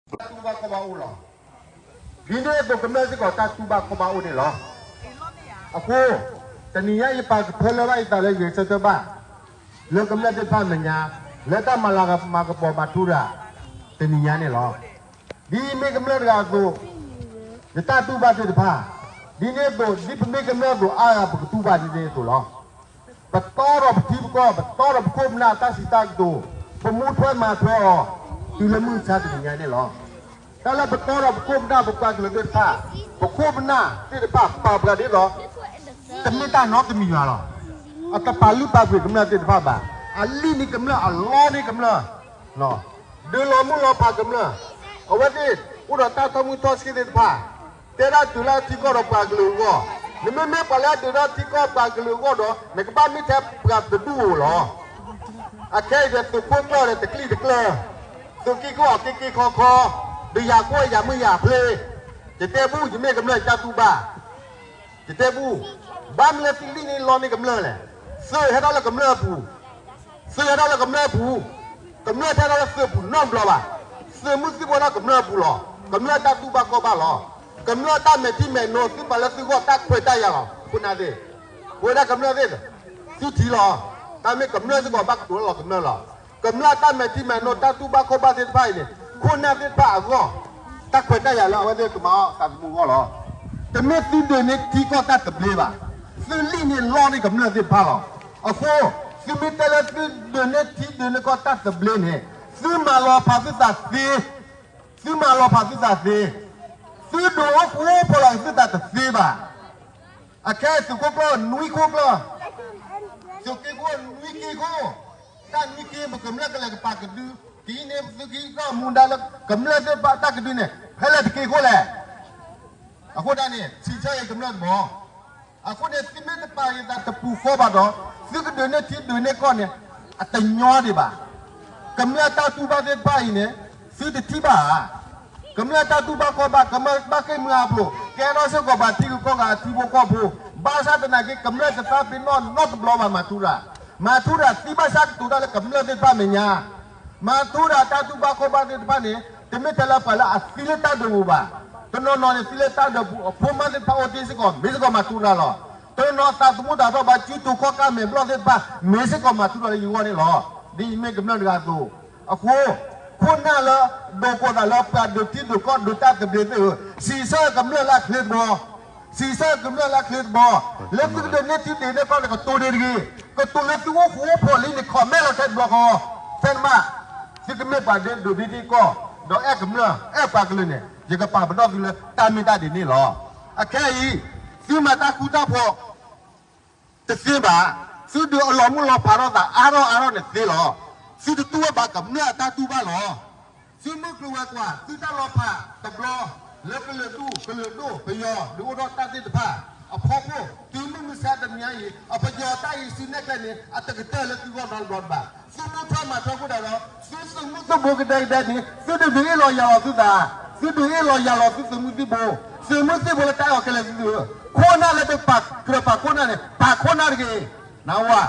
တၢ်တူၢ်ဘၣ်ခီၣ်ဘၣ်အိၣ်လီၤ. ဒ်န့ၣ်အသိးကမျၢၢ်စ့ၢ်ကီးတၢ်တူၢ်ဘၣ်ခီၣ်ဘၣ်အိၣ်န့ၣ်လီၤ. အဃိ တနံၤညါယပာ်ကဖၢလၢဘၣ်ယသးလၢယဂဲၤဆၢထၢၣ်ဘၣ် လၢကမျၢၢ်သ့ၣ်တဖၣ်အမဲာ်ညါ လၢတၢ်မၤလၤကမၤကပီၤမၤထူရၤ တနံၤညါန့ၣ်လီၤ. ဒ်ယမ့ၢ်ကမျၢၢ်တဂၤအသိး ယတၢ်တူၢ်ဘၣ်သ့ၣ်တဖၣ် ဒ်န့ၣ်အသိး ဒ်ပမ့ၢ်ကမျၢၢ်အသိးအါဂၤ ပကတူၢ်ဘၣ်ဒ်န့ၣ်အသိးလီၤ. ပတီဒီးပထံပကီၢ် ပတီဒီးပခိၣ်ပနၢ်အတၢ်စံးတၢ်ကတိၤ ပမူထွဲမၤထွဲအီၤ တုၤလၢမုၢ်မဆါတနံၤညါန့ၣ်လီၤ. တၢ်လၢပတီဒီးပခိၣ်ပနၢ် ပပှၤကလုာ်သ့ၣ်တဖၣ် ပခိၣ်ပနၢ်သ့ၣ်တဖၣ် ပာ်ပှၤဒ်သိး တမ့ၢ်တၢ်နီတမံၤဘၣ်လီၤ. အတပာ်လုၢ်ပာ်ပှ့ၤကမျၢၢ်သ့ၣ်တဖၣ်ဘၣ်. အလံၣ်န့ၢ်ကမျၢၢ် အလီန့ၢ်ကမျၢၢ် ဒုးလီၤမုၢ်လီၤဖးကမျၢၢ်, အဝဲသ့ၣ်အိၣ်ဒီးတၢ်ထီၣ်မုၢ်ထီၣ်ဆ့သ့ၣ်တဖၣ်, တဲဒၣ်တုၤလၢအထံကီၢ်ဒီးပှၤကလုာ်အဂီၢ်, နမ့မ့ၢ်ပှၤလၢအဒုးထီၣ်ထံကီၢ်ပှၤကလုာ်အဂီၢ်ဒီး နကဘၣ်မ့ၢ်ထဲပှၤတဒူၣ်ဧိၤလီၤ. အခဲအံၤဒီးသုးခိၣ်ကျၢၢ်ဒီးတကျံၣ်တကျၢၢ်, သုးက့ခိၣ်အီၤက့ၤက့ၤခီခီ, ဒီးယၤကိၢ်ယၤမုၢ်ယၤဖျ့, ယတဲဘူၣ် ယမ့ၢ်ကမျၢၢ်ယတၢ်တူၢ်ဘၣ် ယတဲဘူၣ်, ဘၣ်မနုၤလၢသုလံၣ်န့ၢ်လီန့ၢ်ကမျၢၢ်လဲၣ်. သုးဟဲထီၣ်လၢကမျၢၢ်အပူၤ, သုးဟဲထီၣ်လၢကမျၢၢ်အပူၤ, ကမျၢၢ်တဟဲထီၣ်လၢသုးအပူၤနီတဘျီဘၣ်. သုးမုၢ်သံၣ်ဘိထီၣ်ကမျၢၢ်အပူၤလီၤ. ကမျၢၢ်တၢ်တူၢ်ဘၣ်ခီၣ်ဘၣ်လီၤ. ကမျၢၢ်တၢ်မဲာ်ထံမဲာ်နိ သုပာ်လၢသုဂီၢ်တၢ်ခွဲးတၢ်ယာ်လီၤ. ခိၣ်နၢ်သ့ၣ်, ပဝဲဒၣ်ကမျၢၢ်သ့ၣ်, သုထံၣ်လီၤ. တၢ်မ့ၢ်ကမျၢၢ်စ့ၢ်ကီးဘၣ်ကတိၤလၢလီၤကမျၢၢ်လီၤ. ကမျၢၢ်တၢ်မဲာ်ထံမဲာ်နိ တၢ်တူၢ်ဘၣ်ခီၣ်ဘၣ်သ့ၣ်တဖၣ်အံၤန့ၣ် ခိၣ်နၢ်သ့ၣ်တဖၣ်အဂီၢ်, တၢ်ခွဲးတၢ်ယာ်လၢအဝဲသ့ၣ်ကမၤအီၣ်သးသမူအဂီၢ်လီၤ. တမ့ၢ်သုဒုးန့ၢ်ထံကီၢ်တၢ်သဘျ့ဘၣ်. သုလံၣ်န့ၢ်လီန့ၢ်ကမျၢၢ်သ့ၣ်တဖၣ်လီၤ. အဃိ သုမ့ၢ်တဲလၢသုဒုးန့ၢ်ထံဒုးန့ၢ်ကီၢ်တၢ်သဘျ့န့ၣ် သုမၤလီၤဖးသုသးသ့, သုမၤလီၤဖးသုသးသ့, သုဒုးအိၣ်ဃူအိၣ်ဖိးလီၤသုသးတသ့ဘၣ်. အခဲအံၤသုးခိၣ်ကျၢၢ်နွံခိၣ်ကျၢၢ်, သုးက့ခိၣ်နွံက့ခိၣ်, တၢ်နွံက့ ပကမျၢၢ်ကလဲၤကပာ်ကဒု, ကဟံးန့ၢ်သုကဟံးထီၣ်မူဒါလၢ ကမျၢၢ်သ့ၣ်တဖၣ်တၢ်ကဒုန့ၣ် ဖဲလဲၣ်တက့ခိၣ်လဲၣ်. အဃိဒၣ်န့ၣ် ထံဆၢအံၤကမျၢၢ်တဘီ, အဃိန့ၣ် သုမ့ၢ်တပာ်ဂ့ၤသးတပူၤဃီဘၣ်ဒီး သုကဒုးန့ၢ်ထံဒုးန့ၢ်ကီၢ်န့ၣ် အတညီဒံးဘၣ်. ကမျၢၢ်တၢ်တူၢ်ဘၣ်သ့ၣ်တဖၣ်အံၤန့ၣ် သုတထံၣ်ဘၣ်ဧါ. ကမျၢၢ်တၢ်တူၢ်ဘၣ်ခီၣ်ဘၣ် ကမျၢၢ်ဘၣ်ဃ့ၢ်မှံဟးဖျိး ကဲထီၣ်စ့ၢ်ကီးပှၤထံဂုၤကီၢ်ဂၤအထံဖိကီၢ်ဖိ, ဘၣ်ဆၣ်သနာ်က့ ကမျၢၢ်တသးပ့ၤနီၣ်နီတဘျီဘၣ် မၤထူရၤ, မၤထူရၤသံဘၣ်ဆၣ်ကတိၤတၢ်လၢကမျၢၢ်သ့ၣ်တဖၣ်မဲာ်ညါ, မၤထူရၤတၢ်တူၢ်ဘၣ်ခီၣ်ဘၣ်သ့ၣ်တဖၣ်န့ၣ် တမ့ၢ်ထဲလၢပှၤလၢအသံလၢတၢ်ဒုးပူၤဘၣ်. တနီၤနီၤန့ၣ် သံလၢတၢ်ဒုးပူၤ အဖိမါသ့ၣ်တဖၣ်အိၣ်တ့ၢ်စ့ၢ်ကီး မ့ၢ်စ့ၢ်ကီးမၤထူရၤလီၤ. တနီၤသးသမူတၢ်ထီၣ်ဘး စုတူာ်ခီၣ်ကၢ်မဲာ်ဘျီၣ်သ့ၣ်တဖၣ် မ့ၢ်စ့ၢ်ကီးမၤထူရၤလၢယဂီၢ်န့ၣ်လီၤ. ဒ်ယမ့ၢ်ကမျၢၢ်တဂၤအသိး, အဃိ ခိၣ်နၢ်လၢ ဒိးကိးသးလၢပှၤဒုးထံဒုးကီၢ်ဒုးတၢ်သဘျ့သ့ၣ်ဧၢ, စံးဆၢကမျၢၢ်လၢအချ့တဘီ, စံးဆၢကမျၢၢ်လၢအချ့တဘီ, လၢသုကဒုးန့ၢ်ထံဒုးန့ၢ်ကီၢ်န့ၣ် ကတိၤဒံးတဂ့ၤ, ကတိၤလၢသုအိၣ်ဃူအိၣ်ဖိးလံန့ၣ် comment လီၤထဲတဘျီဃီ, ဖဲန့ၣ်မး သုကမ့ၢ်ပှၤဒုးဒုးထံဒုးကီၢ် ဒီးအဲၣ်ကမျၢၢ် အဲၣ်ပှၤကလုာ်န့ၣ် ယကပာ်ပနီၣ်သုလၢတၢ်မ့ၢ်တၢ်ဒ်န့ၣ်လီၤ. အခဲအံၤ သုမၤတၢ်ဃူတၢ်ဖိး တသ့ဘၣ်, သုဒုးအလီၤမုၢ်လီၤဖးထီၣ်သးအါထီၣ်အါထီၣ်န့ၣ်သ့လီၤ. သုတတူၢ်ဘၣ်ကမျၢၢ်အတၢ်တူၢ်ဘၣ်လီၤ. သုမုၢ်ကျိၤဝဲၤကွာ် သုတၢ်လီၤဖးတဘျီ လၢကလုာ်ဒူၣ် ကလုာ်ဒိၣ်ပယီၤ ဒုးအိၣ်ထီၣ်တၢ်သ့ၣ်တဖၣ် အဖီခိၣ် တုၤမုၢ်မဆါတနံၤအံၤ အပယီၤတၢ်အံၤစုနဲၣ်ကျဲန့ၣ် အတကတၢၢ်လၢသုဂီၢ်နီတဘျီဘၣ်. သုမ့ၢ်ထီၣ်မၤထီခိၣ်ဒၣ်ဒီး သုသုးမုၢ်သုးဘိကဒဲကဒဲန့ၣ် သုတဒုးအ့ၣ်လီၤယၤလီၤသုသး, သုဒုးအ့ၣ်လီၤယၤလီၤသုသုးမုၢ်သုးဘိ, သုးမုၢ်သုးဘိလၢတၢ်အဲၣ်အီၤခဲလၢာ်သုသုးဧၢ, ခိၣ်နၢ်လၢတပာ်ကြၢးပာ်ခိၣ်နၢ်န့ၣ် ပာ်ခိၣ်နၢ်တဂ့ၤ, နဝၤ,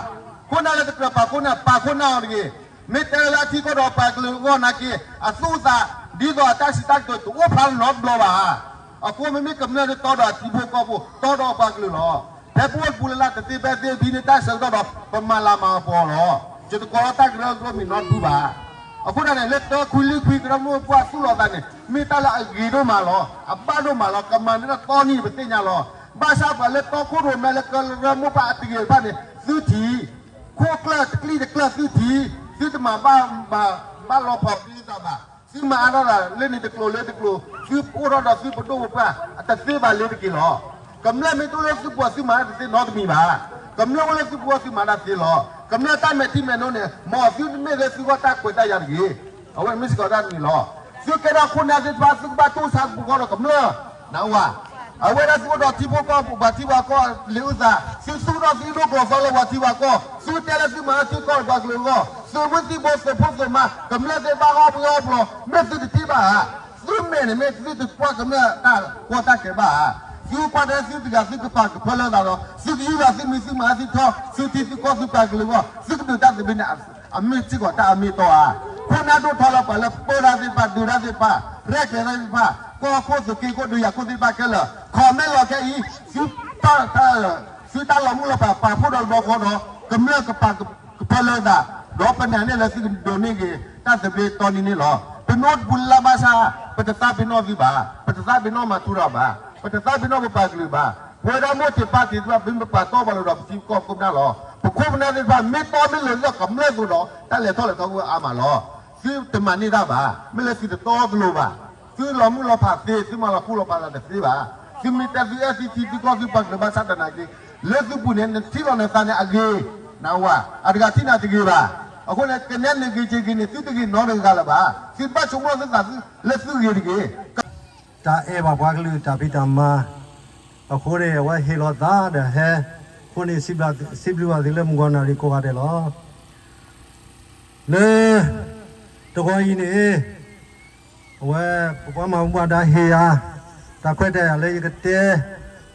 ခိၣ်နၢ်လၢတကြၢးပာ်ခိၣ်နၢ် ပာ်ခိၣ်နၢ်အီၤတဂ့ၤ. မ့ၢ်တဲလၢအထံကီၢ်ဒီးပှၤကလုာ်အဂီၢ်နာ်က့ အသူၣ်အသး ဒ်သိးအတၢ်စံးတၢ်ကတိၤတအိၣ်ဖျါနီတဘျီဘၣ်. အဃိမ့မ့ၢ်ကမျၢၢ်ဒ်တီဒီးအထံဖိကီၢ်ဖိ တီဒီးပှၤကလုာ်လီၤ. ဖဲပအိၣ်တပူၤလၢ်လၢ်တသ့ဖဲသ့ ဒ်န့ၣ်တၢ်ဆၢကတီၢ်ဒီး ပမၤလၤမၤကပီၤလီၤ. ယတကိးလီၤတၢ်ကရၢကရိမံၤနီတဒူၣ်ဘၣ်. အဃိဒၣ်န့ၣ် လၢတၢခွံလွံၢ်ခွံ ကရၢမိၢ်ပှၢ်သူၣ်လီၤသးန့ၣ် မ့ၢ်တၢ်လၢအဂ့ၤဒိၣ်မးလီၤ. အဘၣ်ဒိၣ်မးလီၤ. ကမၤန့ၢ်တၢ်တီနံၤပသ့ၣ်ညါလီၤ. ဘၣ်ဆၣ်ပှၤလၢတီခိၣ်ရိၣ်မဲလၢကရၢမိၢ်ပှၢ်အတဂ့ၤတဖၣ်န့ၣ် သုထံၣ် ခိၣ်ကျၢၢ်တကျံၣ်တကျၢၢ်သုထံၣ်, သုတမၤဘၣ်ဘၣ် ဘၣ်လီၤဖီၣ်ပျံၤသးဘၣ်. သုမၤအါထီၣ်သးလၢန့ၣ်တကျိၤလၢတကျိၤ, သုအိၣ်ထီၣ်ဒီးသုပဒိၣ်ပပှၢ် အတသ့ဘၣ်လၢတက့ၢ်လီၤ. ကမျၢၢ်မ့ၢ်တအိၣ်လၢသုပူၤ သုမၤတၢ်တသ့နီတမံၤဘၣ်. ကမျၢၢ်အိၣ်လၢသုပူၤ သုမၤတၢ်သ့လီၤ. ကမျၢၢ်တၢ်မဲာ်ထံမဲာ်နိန့ၣ် မ်သုတမ့ၢ်လၢသုဂီၢ်တၢ်ခွဲးတၢ်ယာ်တဂ့ၤ. အဝဲမ့ၢ်စ့ၢ်ကီးတၢ်တမံၤလီၤ. သုကဲထီၣ်ခိၣ်နၢ်သ့ၣ်တဖၣ် သုကဘၣ်တူၢ်ဆါကပူၤဃီဒီးကမျၢၢ် နဝၤ အဝဲဒၣ်သုအိၣ်ဒီးထံဖိကီၢ်ဖိ ပှၤထံပှၤကီၢ်လံာ်အုၣ်သး, သုသူၣ်ထီၣ်သုဒိၣ်ကျိၤသီလၢပှၤထံပှၤကီၢ်, သုတဲလၢသုမၤထံကီၢ်ပှၤကလုာ်အဂီၢ်, သုးမုၢ်သံၣ်ဘိသုးဖိသုးမါ ကမျၢၢ်သ့ၣ်ဘၣ်ဟီၣ်ဘှံးဟီၣ်ဘှီၤ, မ့ၢ်သုတထံၣ်ဘၣ်ဧါ. သုမဲာ်န့ၣ်မ့ၢ်သုတကွၢ်ကမျၢၢ်တၢ်ကီတၢ်ခဲဘၣ်ဧါ. သုကွၢ်တဲသုတဂၤသုကပာ်ကဖၢလၢသးဒီး သုကယူၢ်လီၤသုမံၤသုမၤသုထီ သုထံသုကီၢ်သုပှၤကလုာ်အဂီၢ်, သုကဒုးတၢ်သဘျ့န့ၣ် အမ့ၢ်စ့ၢ်ကီးတၢ်အမ့ၢ်အတီဧါ. ခိၣ်နၢ်ဒိၣ်ထီၣ်လၢပှၤလၢပၢတၢ်သ့ၣ်တဖၣ် ဒုးတၢ်သ့ၣ်တဖၣ် ရဲၣ်ကျဲၤတၢ်သ့ၣ်တဖၣ် ကီၢ်ခိၣ်သုးက့ခိၣ်ဒုးယၤခိၣ်သ့ၣ်တဖၣ်ခဲလၢာ် comment လီၤခဲအံၤ သုတၢ် သုတၢ်လီၤမုၢ်လီၤဖး ပာ်ဖှိၣ်ဒီးတဘျီဃီဒီး ကမျၢၢ်ကပာ်ကဖၢလၢသး ဒီးပနာ်န့ၣ်လၢသုကဒိးန့ၢ်က့ၤ တၢ်သဘျ့တီနံၤန့ၣ်လီၤ. ပနိတပူၤလၢဘၣ်ဆၣ် ပတသးပ့ၤနီၣ်သုဘၣ်, ပတသးပ့ၤနီၣ်မၤထူရၤဘၣ်, ပတသးပ့ၤနီၣ်ပပာ်ကလုာ်ဘၣ်. ပဝဲဒၣ်မိၢ်တ့ၢ်ပၢ်တ့ၢ်သ့ၣ်တဖၣ် မ့ၢ်ပပာ်တီပာ်လိၤဒီးပထံပကီၢ်ခိၣ်ပနၢ်လီၤ. ပခိၣ်ပနၢ်သ့ၣ်တဖၣ် မ့ၢ်တီမ့ၢ်လိၤဒ်သိးကမျၢၢ်အသိးဒီး တၢ်လဲၤထီၣ်လဲၤထီအိၣ်အါမးလီၤ. သုတမၤန့ၢ်တၢ်ဘၣ်, မ့ၢ်လၢသုတတီတလိၤဘၣ်. သုလီၤမုၢ်လီၤဖးသ့, သုမၤလီၤဃူလီၤဖးသးတသ့ဘၣ်. သုမ့ၢ်တဲသုအဲၣ်သုထံသုကီၢ်သုပှၤကလုာ်ဘၣ်ဆၣ်သနာ်က့ လၢသုပူၤန့ၣ် နထံၣ်လီၤနသးန့ၣ်အဂ့ၤ, နဝၤ, အတဂၤထံၣ်နၤတဂ့ၤဘၣ်. အဃိန့ၣ် ကနဲနဂ့ၤက့ၤဂ့ၤန့ၣ် သုတဂ့ၤနီတဂၤလၢၤဘၣ်. သုဘၣ်ဆိကမိၣ်သုသးသုလၢသုဂ့ၤတဂ့ၤ. တၢ်အဲၣ်ဘၣ်ပှၤကလုာ်တၢ်ဖံးတၢ်မၤ အဃိန့ၣ် အဝဲဟ့ၣ်လီၤသးဒီးဟဲ, အဃိန့ၣ် စံးဘျုးစံးဘျုးဘၣ်သုလၢမုၢ်ဂီၤနၣ်ရံၣ်ကိးဂၤဒဲးလီၤ. လၢ တဂီၤအံၤန့ၣ် အဝဲ ပပှၤမၤဘူၣ်မၤဒါဟ့ၣ်ယၤ တၢ်ခွဲးတၢ်ယာ်လၢယကတဲ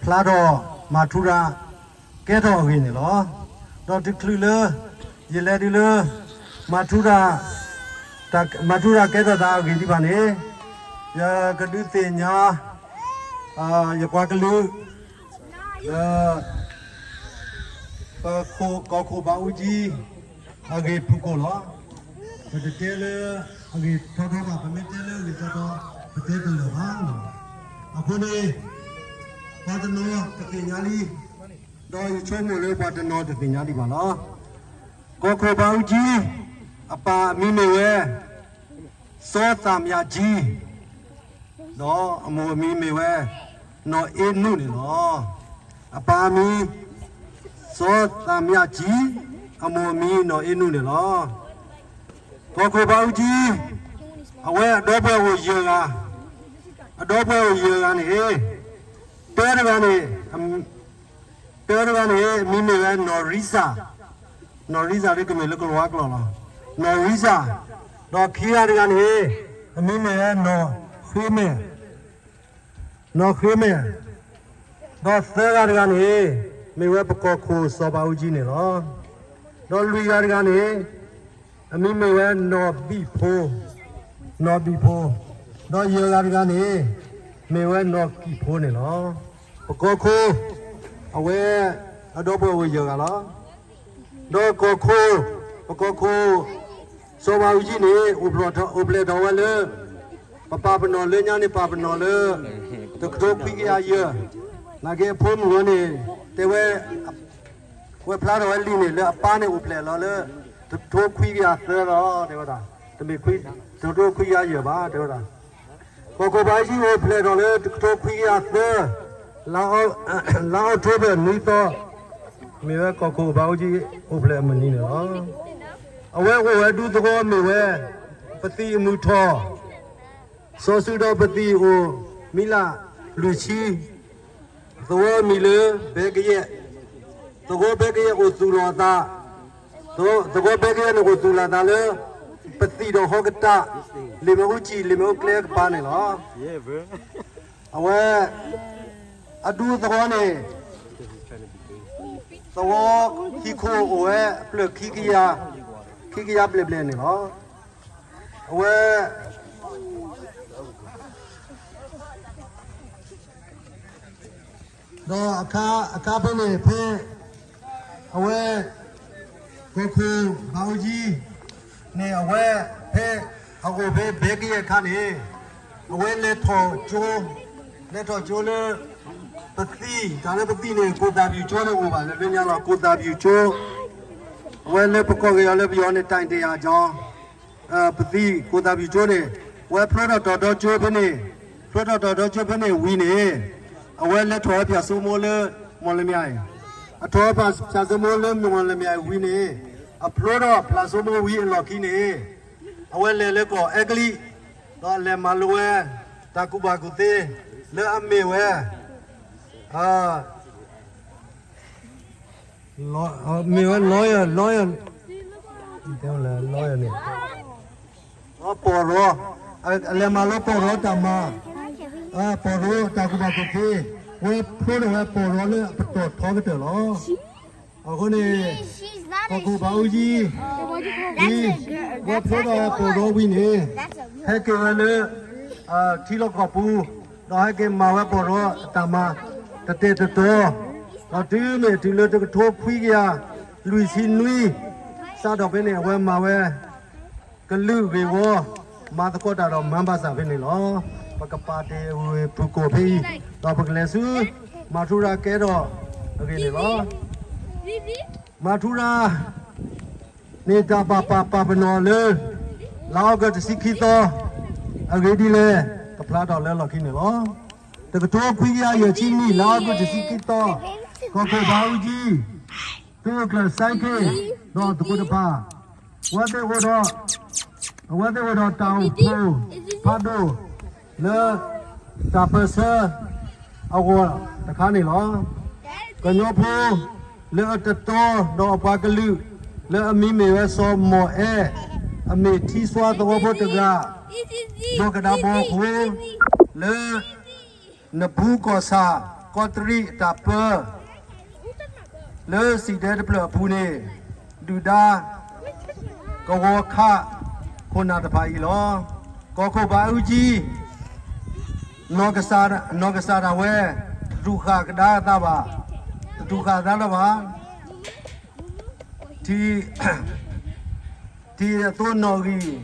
ဖျါထီၣ် မၤထူရၤ ကဲထီၣ်အဂ့ၢ်န့ၣ်လီၤ. ဒီးတချုးလၢ ယလဲၤဒုးလၢ မၤထူရၤ တၢ် မၤထူရၤကဲထီၣ်သးအဂ့ၢ်ဒံးဘၣ်န့ၣ် ယကဒုးသ့ၣ်ညါ ယပှၤကလုာ် လၢ ပကီၢ်ခိၣ်ဘးအူကၠံ အဂ့ၢ်ဖုၣ်ကိာ်လီၤ. ပတတဲလၢအဂ့ၢ်ထီထီဘၣ်, ပမ့ၢ်တဲလၢအဂ့ၢ်ထီထီ ပတဲတလၢာ်ဘၣ်. အဃိန့ၣ် ပှၤတနီၤကသ့ၣ်ညါလံ, ဒီးယဆိကမိၣ်လၢပှၤတနီၤတသ့ၣ်ညါဒံးဘၣ်လီၤ. ကီၢ်ခိၣ်ဘးအူကၠံ အပၢ်အမံၤမ့ၢ်ဝဲ စီၤသးမယၣ်ကၠံ ဒီးအမိၢ်အမံၤမ့ၢ်ဝဲ နီၢ်အ့နူၣ်န့ၣ်လီၤ. အပၢ်အမံၤ စီၤသးမယၣ်ကၠံ, အမိၢ်အမံၤနီၢ်အ့နူၣ်န့ၣ်လီၤ. ကီၢ်ခိၣ်ဘးအူကၠံ အဝဲအဒီပုၢ်ဝဲၢ်အိၣ်ယဲၢ်ဂၤ, အဒီပုၢ်ဝဲၢ်အိၣ်ယဲၢ်ဂၤန့ၣ် တၢတဂၤန့ၣ် တၢတဂၤန့ၣ် အမံၤမ့ၢ်ဝဲနီၢ်ရံစၢ်, နီၢ်ရံစၢ်ဒ်ကမ့ၢ်လၢကလံးဝါကျိာ်လီၤ, နီၢ်ရံစၢ်, ဒီးခံဂၤတဂၤန့ၣ် အမံၤမ့ၢ်ဝဲနီၢ်ဃ့မဲာ်, နီၢ်ဃ့မဲာ်, ဒီးသၢဂၤတဂၤန့ၣ် မ့ၢ်ဝဲပကီၢ်ခိၣ်စီၤဘးအူကၠံန့ၣ်လီၤ. ဒီးလွံၢ်ဂၤတဂၤန့ၣ် အမံၤမ့ၢ်ဝဲနီၢ်ဘံၣ်ဖိ, နီၢ်ဘံၣ်ဖိ, ဒီးယဲၢ်ဂၤတဂၤန့ၣ် မ့ၢ်ဝဲနီၢ်ကံၣ်ဖိန့ၣ်လီၤ. ပကီၢ်ခိၣ် အဝဲ အဒီပုၢ်ဝဲၢ်အိၣ်ယဲၢ်ဂၤလီၤ. ဒီးကီၢ်ခိၣ်, ပကီၢ်ခိၣ် စီၤဘးအူကၠံန့ၣ် အိၣ်ဖျဲၣ်ထီၣ်ဝဲလၢ ပပာ်ပနီၣ်လၢညါန့ၣ် ပာ်ပနီၣ်လၢ တကထိခွံကယၤယဲၢ်, နာ်က့အဖိမုၣ်ဝဲန့ၣ် တဲဝဲ ဝဲဖျါထီၣ်ဝဲလံာ်န့ၣ် လၢအပၢ်န့ၣ်အိၣ်ဖျဲၣ်လီၤလၢ တကထိခွံကယၤသၢလီၤ တဲဝဲဒၣ်, တမ့ၢ်ခွံ, တကထိခွံကယၤယဲၢ်ဘၣ် တဲဝဲဒၣ်. ကီၢ်ခိၣ်ဘးအူကၠံအိၣ်ဖျဲၣ်ထီၣ်လၢတကထိခွံကယၤသၢ, လါအီးထိဘၢၣ်နွံသီ, မ့ၢ်ဝဲကီၢ်ခိၣ်ဘးအူကၠံအိၣ်ဖျဲၣ်အမုၢ်နံၤန့ၣ်လီၤ. အဝဲအိၣ်ဝဲဒူသဝီမ့ၢ်ဝဲ ပသံၣ်အမုၢ်ထီၣ် စီၤစုၤဒီးပသံၣ်အိၣ်မံလၢ်လွံၢ်ဆံ, သဝီမံၤလၢဘဲကယဲၢ်, သဝီဘဲကယဲၢ်အိၣ်သူၣ်လီၤအသး, သဝီဘဲကယဲၢ်န့ၣ်အိၣ်သူၣ်လီၤအသးလၢ ပသံၣ်ဒီးဟီၣ်ကတၢၢ်, လ့ၣ်မ့ၣ်အူကၠံၣ် လ့ၣ်မ့ၣ်အူကျဲကပၤန့ၣ်လီၤ. အဝဲ အဒူသဝီန့ၣ် သဝီဟံၣ်ခိၣ်အိၣ်ဝဲအဖျၢၣ်ခံကယၤ, ခံကယၤဘျဲၣ်ဘျဲၣ်န့ၣ်လီၤ. အဝဲ ဒီးအခါဖဲန့ၣ်ဖဲ အဝဲ ကီၢ်ခိၣ်ဘးအူကၠံန့ၣ် အဝဲဖဲအအိၣ်ဖဲဘဲကယဲၢ်အခါန့ၣ် အဝဲလဲၤထီၣ်ကၠိ, လဲၤထီၣ်ကၠိလၢ ပသံၣ်, တၢ်လၢပသံၣ်န့ၣ် ကိၣ်သၣ်ပယူၣ်ကၠိန့ၣ်အိၣ်ဘၣ်လၢညါလီၤ. ကိၣ်သၣ်ပယူၣ်ကၠိ, အဝဲလၢပကိးက့ၤအီၤလၢပယီၤန့ၣ် တိုင်တရာကျောင်း, ပသံၣ်ကိၣ်သၣ်ပယူၣ်ကၠိန့ၣ် အဝဲဖျိထီၣ်တီၤဒီကၠိဖဲန့ၣ်, ဖျိထီၣ်တီၤဒီကၠိဖဲန့ၣ်ဝံၤန့ၣ် အဝဲလဲၤထီၣ်ဝဲဖၠၣ်စိမိလၢမီၣ်လမၠဲၣ်, အထီၣ်ဝဲဖၠၣ်စိမိလၢမီၣ်လမၠဲၣ်ဝံၤန့ၣ် အဖျိထီၣ်ဖၠၣ်စိမိဝံၤအလီၢ်ခံန့ၣ် အဝဲလဲၤလၢကီၢ်အဲကလံး, ဒီးအလဲၤမၤလိဝဲ တၢ်ကူၣ်ဘၣ်ကူၣ်သ့ လၢအမ့ၢ်ဝဲ မ့ၢ်ဝဲ lawyer, lawyer, lawyer န့ၣ် ပီၢ်ရီ, အလဲၤမၤလိပီၢ်ရီတၢ်မၤ, ပီၢ်ရီတၢ်ကူၣ်ဘၣ်ကူၣ်သ့, ဝဲဖျိထီၣ်ဝဲပီၢ်ရီလၢအပတီၢ်ထီကတၢၢ်လီၤ. အဃိန့ၣ် ကီၢ်ခိၣ်ဘးအူကၠံ ဒ်ဝဲဖျိထီၣ်ဝဲပီၢ်ရီဝံၤန့ၣ် ဟဲက့ၤဝဲလၢ ထံလီၢ်ကီၢ်ပူၤ ဒီးဟဲက့ၤမၤဝဲပီၢ်ရီအတၢ်မၤ တတဲာ်တတီၤ ဒီးတုၤမ့ၢ်တုၤလၢတကထိခွံကယၤလွံၢ်ဆံနွံ စးထီၣ်ဖဲန့ၣ် အဝဲမၤဝဲ ကလုာ်ဂ့ၢ်ဝီ မၤသကိးတၢ်ဒီးမၤဘၣ်ဆၣ်ဖဲန့ၣ်လီၤ. ပကပာ်တ့ၢ်ဝ့ၢ်ဖုၣ်ကိာ်ဖဲအံၤ ဒီးပကလဲၤဆူ မၤထူရၤကဲထီၣ်အဂ့ၢ်န့ၣ်လီၤ. မၤထူရၤ န့ၣ်တၢ်ပာ်ပာ်ပာ်ပနီၣ်လၢ လါအီကူးတဆံခံသီ အဂ့ၢ်ဒ်လဲၣ် ကဖျါထီၣ်လၢလီၢ်ခံန့ၣ်လီၤ. တကထိခွံကယၤယဲၢ်ဆံနံၣ် လါအီကူးတဆံခံသီ ကီၢ်ခိၣ်ဘးအူကၠံ သုးခိၣ်ကျၢၢ်စဲခ့ၣ် ဒီးသကိးတဖၣ် အဝဲသ့ၣ်အိၣ်ဒီး အဝဲသ့ၣ်အိၣ်ဒီးတၢ်အိၣ်ဖှိၣ်ဖးဒိၣ်လၢ တၢ်ပၢၢ်ဆၢအဂီၢ်တခါန့ၣ်လီၤ. ကညီဖိ လၢအတတီဒီးအပှၤကလုာ် လၢအမံၤမ့ၢ်ဝဲစီၤမီၣ်အဲၣ် အမ့ၢ်ထံစွါသဝီဖိတဂၤ ဒီးကဒါဘီအဃိ လၢ နဘူးကီၢ်ဆၣ် ကီးတရံးအတၢ်ပၢ လၢစံၣ်တဲၤတဖျၢၣ်အပူၤန့ၣ် ဒုၣ်ဒါ ကဝီၤခး ခိၣ်နၢ်တဖၣ်အံၤလီၤ. ကီၢ်ခိၣ်ဘးအူကၠံ နီၢ်ကစၢ်ဒၣ်ဝဲ တတူၢ်ဃာ်ကဒါအသးဘၣ်, တတူၢ်ဃာ်အသးလၢၤဘၣ်. ထံၣ်အသိးနီၣ်ဂံၢ်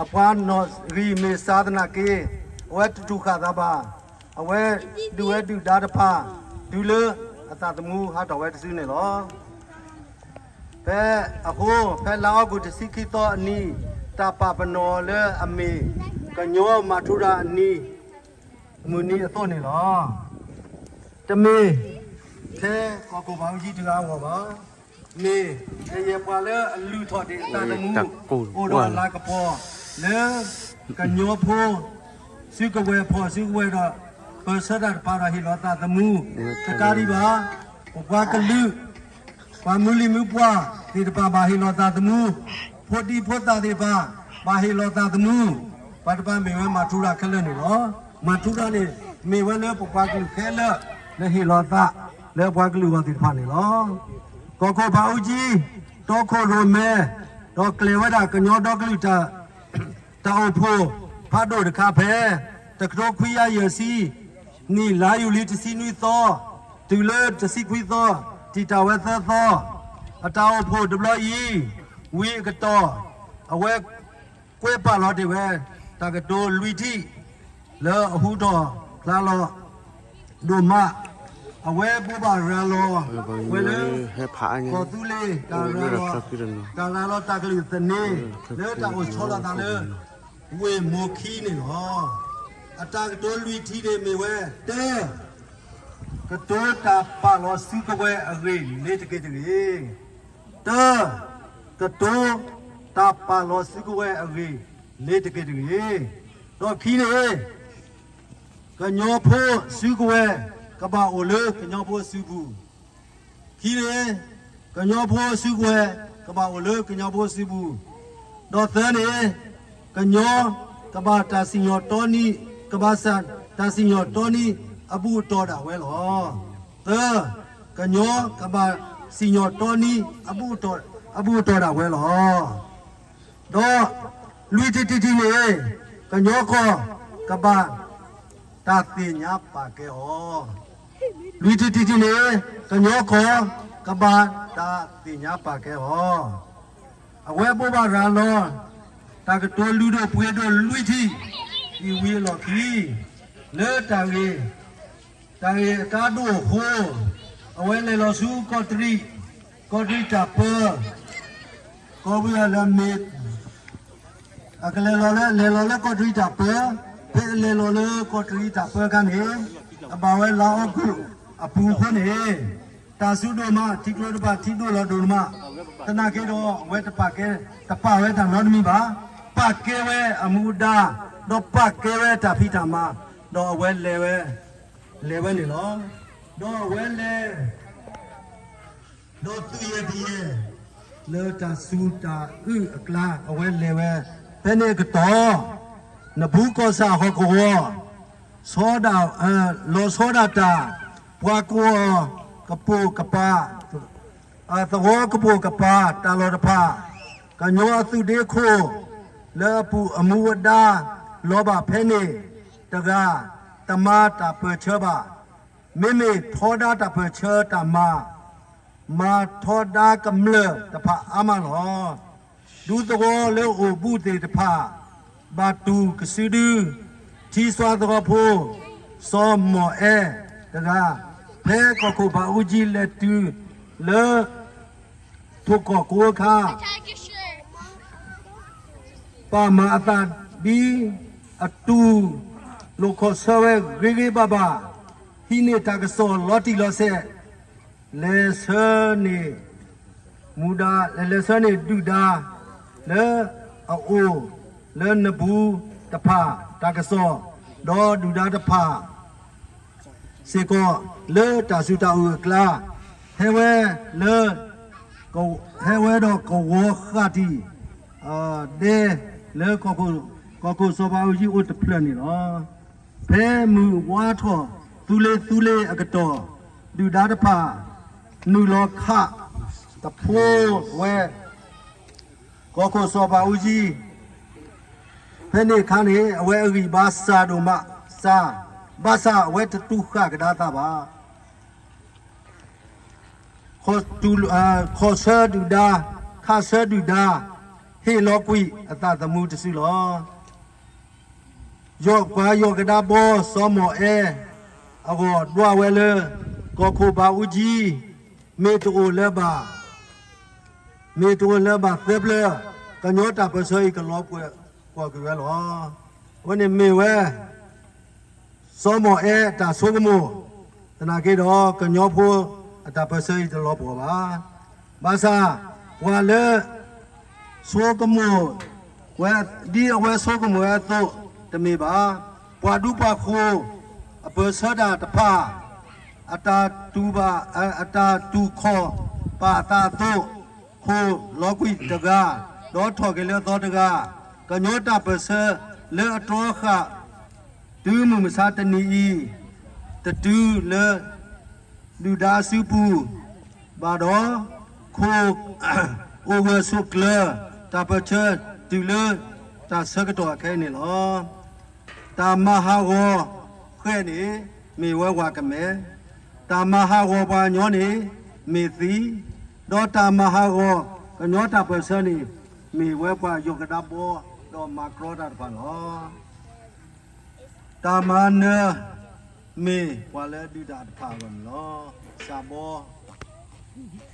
အပှၤနီၣ်ဂံၢ်မ့ၢ်စှၤသနာ်က့ အဝဲတတူၢ်ဃာ်သးဘၣ်. အဝဲဒုးဝဲဒုၣ်ဒါတဖၣ် တုၤလၢအသးသမူဟးထီၣ်ဝဲတစုန့ၣ်လီၤ. ဖဲအဃိ ဖဲလါအီကူးတဆံခံသီအနံၤ တၢ်ပာ်ပနီၣ်လၢအမ့ၢ် ကညီမၤထူရၤအနံၤ မုၢ်နံၤအသိးန့ၣ်လီၤ. တမ့ၢ်ထဲကီၢ်ခိၣ်ဘးအူကၠံတဂၤအဂီၢ်ဘၣ်. မ့ၢ်ကယဲၢ်ပှၤလၢအလုၢ်ထီၣ်ဒံးအသးသမူ အိၣ်ဒီးအလၤကပီၤလၢ ကညီဖိ စုကဝဲၤဖီၣ်စုကဝဲၤဒီး ပၢၢ်ဆၢတၢ်တဖၣ်ဒီးဟ့ၣ်လီၤသးသမူ တကးဒံးဘၣ် ပပှၤကလုာ် ပှၤမုၢ်လံၢ်မုၢ်ပှၢ်သ့ၣ်တဖၣ်ဘၣ်ဟ့ၣ်လီၤသးသမူ, ဖိဒံဖိသၣ်သ့ၣ်တဖၣ် ဘၣ်ဟ့ၣ်လီၤသးသမူ, ပှၤတဖၣ်မ့ၢ်ဝဲမၤထူရၤခဲလၢာ်န့ၣ်လီၤ. မၤထူရၤန့ၣ် မ့ၢ်ဝဲလၢပပှၤကလုာ်ခဲလၢာ် လၢဟ့ၣ်လီၤသးလၢပှၤကလုာ်အဂီၢ်သ့ၣ်တဖၣ်န့ၣ်လီၤ. ကီၢ်ခိၣ်ဘးအူကၠံ တီခိၣ်ရိၣ်မဲ ဒီးကျဲၤဝဲဒၣ်ကညီဒီကလုာ် တၢ်အိၣ်ဖှိၣ်ဖးဒိၣ်တခါဖဲ တကထိခွံကယၤယဲၢ်ဆံ နံၣ်လါယူၤလံတဆံနွံသီ တုၤလၢတဆံခွံသီ တံာ်တာ်ဝဲသၢသီ အတၢ်အိၣ်ဖှိၣ်တဘျီအံၤ ဝံၤအကတီၢ် အဝဲကွဲးပာ်လီၤတ့ၢ်ဝဲ တၢ်ကတိၤလွံၢ်ထံၣ် လၢအဟူထီၣ်ဖျါလီၤ ဒိၣ်မး အဝဲဘိးဘၣ်ရၤလီၤဝဲလၢ ကီၢ်သူလ့ၤ တၢ်ရၤလီၤ တၢ်ရၤလီၤတၢ်ကလုၢ်သန့ လၢတၢ်အိၣ်ဆီလီၤသးလၢ ဝ့ၢ်မိၢ်ခံန့ၣ်လီၤ. အတၢ်ကတိၤလွံၢ်ထံၣ်န့ၣ်မ့ၢ်ဝဲ တၢ ကတိၤတၢ်ပာ်လီၤစုကဝဲၤအဂ့ၢ်လ့ၤတက့ၢ်တဂ့ၤ. တၢ, ကတိၤတၢ်ပာ်လီၤစုကဝဲၤအဂ့ၢ်လ့ၤတက့ၢ်တဂ့ၤ. ဒီးခံန့ၣ် ကညီဖိစုကဝဲၤ ကဘၣ်အိၣ်လၢကညီဖိအစုပူၤ. ခံန့ၣ် ကညီဖိစုကဝဲၤ ကဘၣ်အိၣ်လၢကညီဖိအစုပူၤ. ဒီးသၢန့ၣ် ကညီကဘၣ်တၢ်စံၣ်ညီၣ်တီနံၤ, ကဘၣ်တၢ်စံၣ်ညီၣ်တီနံၤအဘူၣ်အတီၢ်ဒၣ်ဝဲလီၤ. သၢ, ကညီကဘၣ်စံၣ်ညီၣ်တီနံၤအဘူၣ်အတီၢ်ဒၣ်ဝဲလီၤ. ဒီးလွံၢ်ထံၣ်တထံၣ်န့ၣ် ကညီကီၢ်ကဘၣ်တၢ်သ့ၣ်ညါပာ်ကဲအီၤ. လွံၢ်ထံၣ်တထံၣ်န့ၣ် ကညီကီၢ်ကဘၣ်တၢ်သ့ၣ်ညါပာ်ကဲအီၤ. အဝဲဘိးဘၣ်ရၤလီၤ တၢ်ကတိၤလုၢ်ဒိၣ်ပှ့ၤဒိၣ်လွံၢ်ထံၣ် အံၤဝံၤအလီၢ်ခံ လၢတၢ်ဂ့ၢ် တၢ်ဂ့ၢ်အကါဒိၣ်အဃိ အဝဲလဲၤလီၤဆူကီးတရံး, ကီးတရံးတၢ်ပၢ, ကီးဝံၤအလၢမ့ၢ် အကလဲၤလီၤလၢ လဲၤလီၤလၢကီးတရံးတၢ်ပၢ, ဖဲအလဲၤလီၤလၢကီးတရံးတၢ်ပၢအခါန့ၣ် အဘၣ်ဝဲလါအီကူးအပူၤအဃိန့ၣ် တၢ်စူၤဒိၣ်မး ထံကျိတဖၣ်ထံဒိၣ်လီၤဒိၣ်မး, သနာ်က့ဒီး အဝဲတပာ်ကဲ တပာ်ဝဲတၢ်နီတမံၤဘၣ်, ပာ်ကဲဝဲအမူအဒါ, ဒီးပာ်ကဲဝဲတၢ်ဖံးတၢ်မၤ, ဒီးအဝဲလဲၤဝဲ လဲၤဝဲန့ၣ်လီၤ. ဒီးအဝဲလဲၤ ဒီးသုးယဲၢ်တယဲၢ် လၢတၢ်စူၤတၢ်အုၣ်အကျါ အဝဲလဲၤဝဲ ဖဲန့ၣ်အကတီၢ် နဘူးကီၢ်ဆၣ်ဟီၣ်ကဝီၤ ဆီဒၣ် လီၤဆီဒၣ်တၢ် ပှၤကိးအီၤ ကပိာ်ကပၤ သဝီကပိာ်ကပၤတၢ်လီၢ်တဖၣ်, ကညီအသုးဒ့ခိၣ် လၢအပူၤအမူဝဲဒၣ် လီၤဘၣ်ဖဲန့ၣ်တဂၤ, တမၤတၢ်ပၢၢ်ဆၢဘၣ်. မ့မ့ၢ်ထီဒါတၢ်ပၢၢ်ဆၢတၢ်မၤ, မၤထီဒါကမျၢၢ်တဖၣ်အါမးလီၤ. ဒူသဝီလၢအိၣ်ဘူးသ့ၣ်တဖၣ် ဘၣ်တူၢ်ကစုဒု ထံစွါသဝီဖိ စီၤမီၢ်အဲတဂၤ, ဖဲကီၢ်ခိၣ်ဘၣ်အူကၠံလဲၤတုၤလၢ ထိၣ်ကီၢ်ကိအခါ ပာ်မၤအသးဒ်အတူၢ်လိာ်ခီၣ်ဆၢဝဲ ဂ့ၤဂ့ၤဘၣ်ဘၣ်, ဟံးန့ၢ်တၢ်ကစီၣ်လီၤတံၢ်လီၤဆဲး, လဲၤဆှၢန့ၢ်မူဒါ, လဲၤဆှၢန့ၢ်ဒုၣ်ဒါ လၢအအိၣ်လၢနဘူးတဖၣ်တၢ်ကစီၣ်, ဒီးဒုၣ်ဒါတဖၣ် စ့ၢ်ကီးလၢတၢ်စူၢ်တၢ်အုၣ်အကျါ, ဟဲဝဲလၢ ဟဲဝဲဒီးကဝီၤဃာ်တံၢ် ဒဲလၢ ကီၢ်ခိၣ်စီၤဘးအူကၠံအိၣ်တဖျၢၣ်န့ၣ်လီၤ. ဖဲမုၢ်ဝါထီၣ်သူလ့ၤသူလ့ၤအကတီၢ်, ဒုၣ်ဒါတဖၣ် နုာ်လီၤခးတဖိဝဲ ကီၢ်ခိၣ်စီၤဘးအူကၠံ ဖဲန့ၣ်အခါန့ၣ် အဝဲအဂံၢ်ဘါစှၤဒိၣ်မး, စှၤ, ဘၣ်ဆၣ်အဝဲတတူၢ်ဃာ်ကဒါသးဘၣ်. ခီၣ်ဆၢဒုၣ်ဒါ, ခးဆၢဒုၣ်ဒါ, ဟ့ၣ်လီၤကွံာ်အသးသမူတစုလီၤ. ယီၢ်ပှၤယီၢ်ကဒါဘီစီၤမီၢ်အဲအဂီၢ်ဒွးဝဲလၢ ကီၢ်ခိၣ်ဘးအူကၠံ မ့ၢ်တအိၣ်လၢၤဘၣ်, မ့ၢ်တအိၣ်လၢၤဘၣ်သၢပျၢၤ, ကညီတၢ်ပၢၢ်ဆၢအံၤကလီၤပှီၢ်ကွံာ်ဝဲလီၤ. အဝဲန့ၣ်မ့ၢ်ဝဲ စီၤမီၢ်အဲအတၢ်ဆိကမိၣ်, သနာ်က့ဒီး ကညီဖိအတၢ်ပၢၢ်ဆၢအံၤတလီၤပှီၢ်ဘၣ်. ဘၣ်ဆၣ် ပှၤလၢဆိကမိၣ်ဝဲ ဒ်အဝဲဆိကမိၣ်ဝဲအသိးတမ့ၢ်ဘၣ်. ပှၤဒူပှၤဃိၤအပၢၢ်ဆၢတၢ်တဖၣ် အတၢ်တူၢ်ဘၣ်, အတၢ်တူၢ်ခီၣ်ပာ်အသးအသိး, ခိၣ်လီၤကွံာ်တဂၤ, ဒီးထီၣ်က့ၤလၢအသီတဂၤ, ကညီတၢ်ပၢၢ်ဆၢလၢအတြီဃာ် တုၤမုၢ်မဆါတနံၤအံၤ, တတုၤလၢ ဒုၣ်ဒါအစုပူၤဘၣ်ဒီး, ခိၣ်အိၣ်ဂၢၢ်ဆိးကျၢၤ တၢ်ပၢၢ်ဆၢတုၤလၢတၢ်ဆၢကတီၢ်အခဲအံၤန့ၣ်လီၤ. တၢ်မၤဟးဂီၤဃဲန့ၣ် မ့ၢ်ဝဲဝၤကမဲ, တၢ်မၤဟးဂီၤပှၤကညီန့ၣ် မ့ၢ်သံ, ဒီးတၢ်မၤဟးဂီၤကညီတၢ်ပၢၢ်ဆၢန့ၣ် မ့ၢ်ဝဲပှၤယီၢ်ကဒါဘီ ဒီးမၤကြီတၢ်တဖၣ်လီၤ. တၢ်မၤနၢၤ မ့ၢ်ပှၤလၢအဒုးတၢ်တဖၣ်အဂီၢ်န့ၣ်လီၤ. စးဘီ